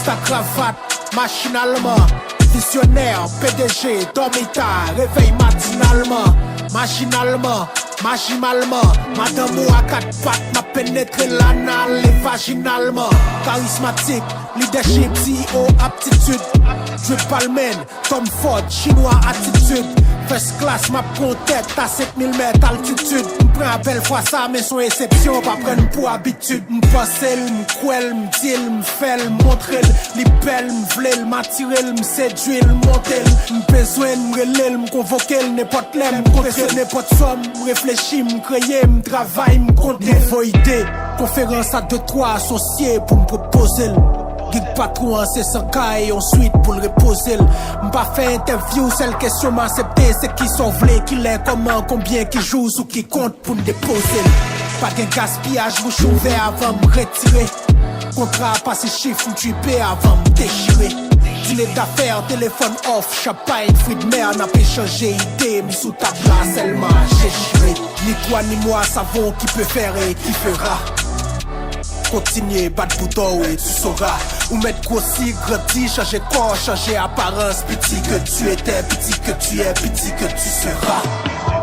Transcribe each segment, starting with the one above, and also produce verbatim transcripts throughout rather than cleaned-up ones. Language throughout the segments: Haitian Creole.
Ta kravat, machinalman, vizyonè, P D G, dòmi ta, revèy matinalman, machinalman, majimalman, madanm ou a kat pat, m ap penetre l anal e vajinalman, karismatik, lidèchip, C E O, aptitid, drip palmen, Tom Ford, chinwa, atitid, first class, m ap gon tèt a senk mil mèt altitid, m pran apèl fwa sa, men s on esepsyon, pa pran m pou abitid. M panse l, m kwè l, m di l, m fè l, m montre l, li bèl, m vle l, m atire l, m sedui l, m monte l, m bezwen l, m rele l, m konvoke l, nenpòt lè m kontre l, nenpòt sòm, m reflechi, m kreye, m travay, m konte l. Nouvo ide, konferans a de twa asosye pou m pwopoze l. Gig patwon an se san kay, yon swit pou l repoze l. M pa fè entèvyou, sèl kesyon m aksepte, se kisa w vle, kilè, kòman, konbyen, ki jou, sou ki kont pou n depoze l. Pa gen gaspiyaj, bouch ouvè avan m retire. Kontra a pase chif, m tripe avan m dechire. Dine dafè, telefòn off, champagne, fwi d mè, n ap echanje ide, m sou tab la sèlman a jejire. Ni twa ni mwa, savon ki pe fè e ki fera. Kontinye bat bouton e tu sora. Ou mèt gwosi, grandi, chanje kò, chanje aparans. Piti ke tu etè, piti ke tu è, piti ke tu sera.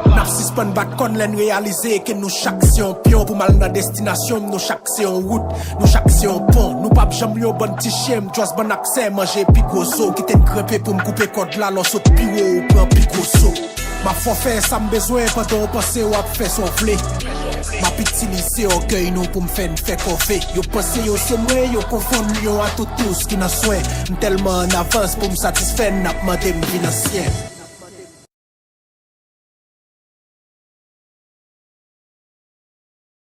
N ap sispann bat kòn lè n reyalize ke nou chak se yon pyon pou m al nan destinasyon m. Nou chak se yon wout, nou chak se yon pon. Nou p ap janm yon bann ti chen, m just bann aksè manje pi gwo zo. Kite n grenpe pou m koupe kòd la, lè w sot pi wo, ou pran pi gwo zo. M ap fè w fè sa m bezwen pandan w panse w ap fè sa w vle. M ap itilize ògèy nou pou m fè n fè kòve. Yo panse yo se mwen, yo konfonn lyon a toutous ki nan swen. M tèlman an avans pou m satisfè n, n ap mande m vin ansyen.